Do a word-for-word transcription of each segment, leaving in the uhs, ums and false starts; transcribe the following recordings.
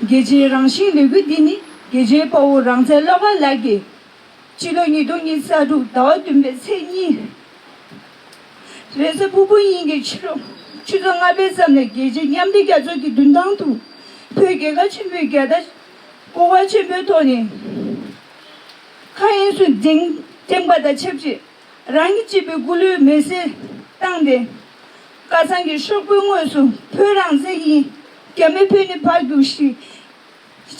རྒྱལ་སྤྱིའི་རང་བཞིན་ལས་འགུལ་འདི་ནི་རྒྱལ་གཅེས་དཔའ་བོ་རང་བཙན་བློ་དགའ་ལགས་ཀྱིས་སྤྱི་ལོ་ཉིས་སྟོང་ཉི་ཤུ་རྩ་དྲུག་ཟླ་བ་བདུན་པའི་ཚེས་གཉིས། རེས་གཟའ་ཕུར་བུ་ཉིན་གྱི་ཕྱི་དྲོ་ཆུ་ཚོད་ལྔ་པའི་མཚམས་ནས་རྒྱལ་སྤྱིའི་མཉམ་འབྲེལ་རྒྱལ་ཚོགས་ཀྱི་མདུན་ཐང་དུ་བོད་རྒྱལ་ཁབ་ཆེན་པོའི་རྒྱལ་དར་བཀོད་པ་ཆེན་པོའི་ཐོག་ནས་མཁའ་དབྱིངས་སུ་བསྒྲེངས་བསྒྲེངས་པ་དང་ཆབས་ཅིག་རང་གི་གཅེས་པའི་སྐུ་ལུས་མེ་སྲེག་བཏང་སྟེ། ཀ་ཚང་གི་ཤོག་བུའི་ངོས་སུ་བོད་རང་བཙན་ཡིན། རྒྱ་མི་བོད་ནས་ཕར་རྒྱུགས་ཤིག་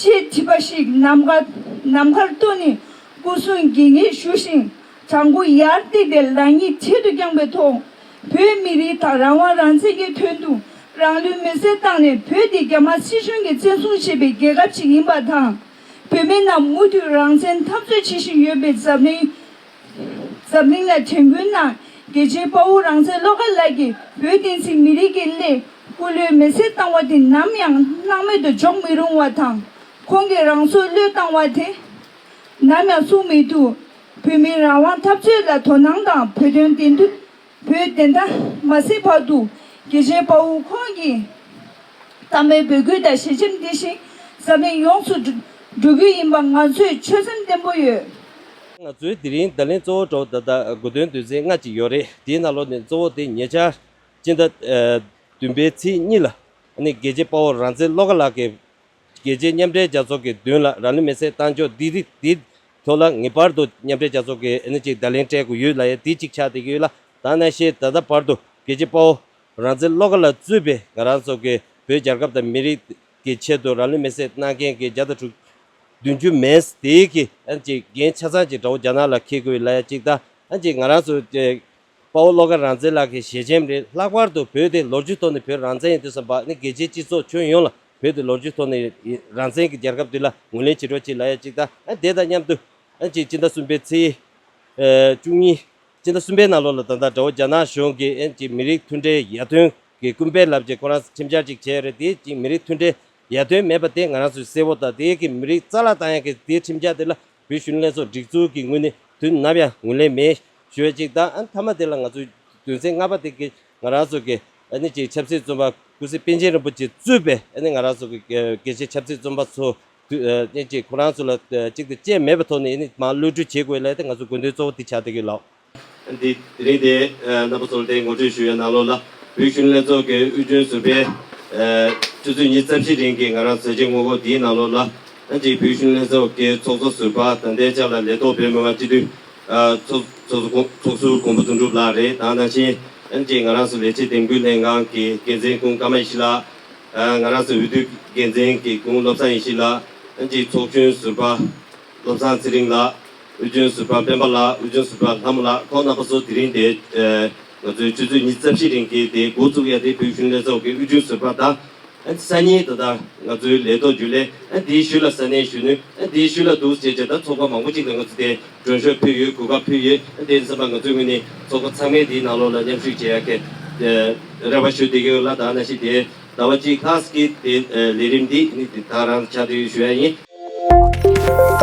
ཅེས་བྲིས་པ་ཞིག་ནམ་མཁར་ནམ་མཁར་གཏོར་ནས་སྐུ་གཟུགས་འགྱེལ་ངེས་ཞུ་བཞིན་བྲང་ཁོག་ཡར་བཏེགས་ཏེ་རང་ཉིད་ཁྲལ་དུ་བསྐྱངས་པའི་ཐོག་བོད་མི་རིགས་དང་རང་དབང་རང་བཙན་གྱི་དོན་དུ་རང་ལུས་མེ་སྲེག་བཏང་ནས། བོད་འདི་རྒྱ་དམར་སྲིད་གཞུང་གིས་བཙན་བཟུང་བྱས་པའི་རྒྱལ་ཁབ་ཅིག་ཡིན་པ་དང་། བོད་མི་རྣམས་མུ་མཐུད་རང་བཙན་འཐབ་རྩོད་བྱེད་བཞིན་ཡོད་པའི་འཛམ་གླིང་འཛམ་གླིང་ལ་དྲན་སྐུལ་གནང་། རྒྱལ་གཅེས་དཔའ་བོ་རང་བཙན་བློ་དགའ་ལགས་ཀྱིས་བོད་བསྟན་སྲིད་མི་རིགས་ཀྱི་སླད་སྐུ་ལུས་མེ་སྲེག་བཏང་བ་དེ་ནམ་ཡང་སྣང་མེད་དུ་འཇོག་མི་རུང་བ་དང་། ཁོང་གིས་རང་སྲོག་བློས་བཏང་བ་དེ་ནམ་ཡང་བསྲུང་མི་ཐུབ། བོད་མིའི་རང་དབང་འཐབ་རྩོད་ལ་དོ་སྣང་དང་བོད་དོན་བདེན་མཐའ་བོད་བདེན་མཐའ་མ་ཟད་བར་དུ་རྒྱལ་གཅེས་དཔའ་བོ་ཁོང་གི་གཏམ་དཔེ་འབོད་སྐུལ་དང་ཞལ་ཆེམས་འདི་བཞིན་འཛམ་གླིང་ཡོངས་སུ་འགྲོ་འགྲོ་རྒྱུ་ཡིན་པ་ང་ཚོས་ཆོད་སེམས་བརྟན་པོ་ཡོད། ང་ཚོའི་དེ་རིང་བརྡ་ལན་གཙོ་བོ་འགྲོ་ད་ལྟ་དགོས་དོན་དོན་ཚན་ལྔ་ཅིག་ཡོད་རེད། དེའི་ནང་ལོགས་ནས་གཙོ་བོ་དེ་ཉེ་ཆར་སྤྱི་ཟླ་ཨ་བདུན་པའི་ཚེས་གཉིས་ལ་ཨ་ནི་རྒྱལ་གཅེས་དཔའ་བོ་རང་བཙན་བློ་དགའ་ལགས་ཀྱིས་རྒྱལ་སྤྱིའི་མཉམ་འབྲེལ་རྒྱལ་ཚོགས་ཀྱི་མདུན་ལ་རང་ལུས་མེ་སྲེག་བཏང་ཕྱོགས་འདི་རིགས་འདི་ཐོག་ལ་ངེས་པར་དུ་མཉམ་འབྲེལ་རྒྱལ་ཚོགས་ཀྱིས་ཨ་ནི་ཅིག་བརྡ་ལན་སྤྲད་དགོས་ཡོད་ལབ་ཡ་འདི་གཅིག་ཆགས་བསྡད་ཀྱི་ཡོད་ལ། ད་ནང་བཞིན་ད་ལྟ་བར་དུ་རྒྱལ་གཅེས་དཔའ་བོ་རང་བཙན་བློ་དགའ་ལགས་གཙོས་པའི་ང་རང་ཚོ་གི་བོད་རྒྱལ་ཁབ་དང་མི་རིགས་ཀྱི་ཆེད་དུ་རང་ལུས་མེ་སྲེག་གནང་མཁན་གྱི་བརྒྱ་དང་དྲུག་བདུན་ཅུ་མིན་དེའི་གི་ཨ་ནི་ཅིག་འགན་ཆ་ཚང་ཅིག་དགྲ་བོ་རྒྱ་ནག་ལ་འཁེལ་དགོས་ལབ་ཡ་གཅིག་དང་། ཨ་ནི་ཅིག་ང་རང་ཚོ་དཔའ་བོ་བློ་དགའ་རང་བཙན་ལགས་ཀྱི་ཞལ་ཆེམས་རེད། ལྷག་པར་དུ་བོད་དེ་ལོ་རྒྱུས་ཐོག་ནས་བོད་རང་བཙན་ཡིན་དུས་ཙམ་པ་ནི་རྒྱལ་སྤྱིའི་སྤྱི་ཚོགས་ཁྱོན་ཡོངས་ལ་བོད་དེ་ལོ་རྒྱུས་ཐོག་ནས་རང་བཙན་གྱི་རྒྱལ་ཁབ་འདི་ལ་ངོས་ལེན་བྱེད་རོགས་གྱིས་ལབ་ཡ་གཅིག་དང་། ཨ་དེ་དང་མཉམ་དུ་ཨ་ཅིག་སྤྱི་ཟླ་གསུམ་པའི་ཚེས་ཨ་བཅུ་གཉིས་སྤྱི་ཟླ་གསུམ་པའི་ནང་ལོགས་ལ་ད་ལྟ་དགྲ་བོ་རྒྱ་ནག་གཞུང་གིས་ཨ་ཅིག་མི་རིགས་མཐུན་སྒྲིལ་ཡར་ཐོན་གྱི་སྐུལ་སྤེལ་ལབ་ཅིག་ཁོ་རང་ཁྲིམས་འཆར་ཅིག་བྱས་རེད། དེ་ཅིག་མི་རིགས་མཐུན་སྒྲིལ་ཡར་ཐོན་མེད་པ་དེ་ང་རང་ཚོས་གསལ་པོ་དང་། དེ་གི་མི་རིགས་རྩ་བརླག་བཏང་ཡག་གི་དེའི་ཁྲིམས་འཆར་དེ་ལ་བོད་གཞོན་ནུ་ལྷན་ཚོགས་སྒྲིག་འཛུགས་ཀྱི་ངོས་ནས་དུས་ནམ་ཡང་ངོས་ལེན་མེད་ཞུ་བ་གཅིག་དང་། ཨ་མཐའ་མ་དེ་ལ་ང་ཚོའི་དོན་ཚན་ལྔ་པ་དེ་གི་ང་རང་ཚོ་གི་ཨ་ནི་ཅིག་ཆབ་སྲིད་བཙོན་པ་སྐུ་ཚེ་པཎ་ཆེན་རིན་པོ་ཆེ་གཙོས་པའི་ཨ་ནི་ང་རང་ཚོ་གི་རྒྱལ་སྤྱིའི་ཆབ་སྲིད་བཙོན་པ་ཚོ་དུས་ཨ་ནི་ཅིག་ཁོ་རང་ཚོ་ལ་ཨ་གཅིག་ཏུ་བཅད་མེད་པའི་ཐོག་ནས་ཨ་ནི་མར་གློད་གྲོལ་བྱེད་དགོས་ལབ་དེ་ང་ཚོ་དགོས་འདུན་གཙོ་བོ་དེ་ཆགས་བསྡད་ཀྱི་ཡོད་ལགས། འདི་དེ་རིང་དེ་རྣམ་པ་ཚོར་དེ་ངོ་སྤྲོད་ཞུ་ཡ་ནང་ལོགས་ལ་བོད་གཞོན་ལྷན་ཚོགས་ཀྱི་དབུས་རྒྱུན་ཟུར་པའི་ཆུ་ཚོད་ཉི་ཤུ་རྩ་བཞི་རིང་གི་ང་རང་མཛད་རྗེས་ངོ་རྒོལ་འདིའི་ནང་ལོགས་ལ་ཨ་ཅིག་བོད་གཞོན་ལྷན་ཚོགས་ཀྱི་ཚོགས་གཙོ་ཟུར་པ་ད་ལྟའི་ཆ་ལ་ལས་ཐོག་བོད་མི་མང་སྤྱི་འཐུས་ཚོགས་ཚོགས་ཚོགས་ཟུར་གོང་བུ་དོན་གྲུབ་ལགས་རེད། དང་ནང་བཞིན་ཨ་ཅིག་ང་རང་ཚོ་ལས་བྱེད་འདེམས་བསྐོ་ལྷན་ཁང་གི་འགན་འཛིན་སྐུ་ངོ་ཀརྨ་ཡེ་ཤེས་ལགས། ང་རང་ཚོ་འོས་བསྡུ་འགན་འཛིན་གྱི་སྐུ་ངོ་བློ་བཟང་ཡེ་ཤེས་ལགས། ཨ་ཅིག་ཚོགས་གཞོན་ཟུར་པ་བློ་བཟང་ཚེ་རིང་ལགས། དབུས་རྒྱུན་ཟུར་པ་སྤེན་པ་ལགས། དབུས་རྒྱུན་ཟུར་པ་ལྷ་མོ་ལགས། ཁོང་རྣམ་པ་ཚོ་དེ་རིང་དེ་ང་ཚོའི་ཆུ་ཚོད་ཉི་ཤུ་རྩ་བཞི་རིང་གི་དེ་འགོ་བཙུགས་ཡ་དེ་བོད་གཞོན་ལྷན་ཚོགས་ཀྱི་དབུས་རྒྱུན་ཟུར་པ་དང་། ཨ་སང་ཉིན་ད་ལྟ་ང་ཚོའི་ལས་ཐོག་རྒྱུན་ལས། ཨ་དེའི་ཤུལ་ལ་ས་གནས་གཞོན་ནུ། ཨ་དེའི་ཤུལ་ལ་འདུག་བྱས་བྱས་ད་ཚོགས་པ་མང་པོ་ཅིག་ལ་ང་ཚོ་དེ་མགྲོན་ཤོག་ཕུལ་ཡོད། གོ་སྐབས་ཕུལ་ཡོད། ཨ་དེ་ཡིན་ཙམ་པ་ང་ཚོའི་ངོས་ནས་ཚོགས་པ་ཚང་མས་དེའི་ནང་ལོགས་ལ་མཉམ་ཞུགས་བྱེད་ཡ་གི་རེ་བ་ཞུ་བསྡད་ཀྱི་ཡོད་ལ། ད་ནང་བཞིན་དེ་ཟླ་བ་གཅིག་ལྷག་གི་དེ་ལས་རིམ་འདི་ནི་དེ་ད་རང་ཆགས་བསྡད་ཡོད་ཞུ་ཡ་ཡིན།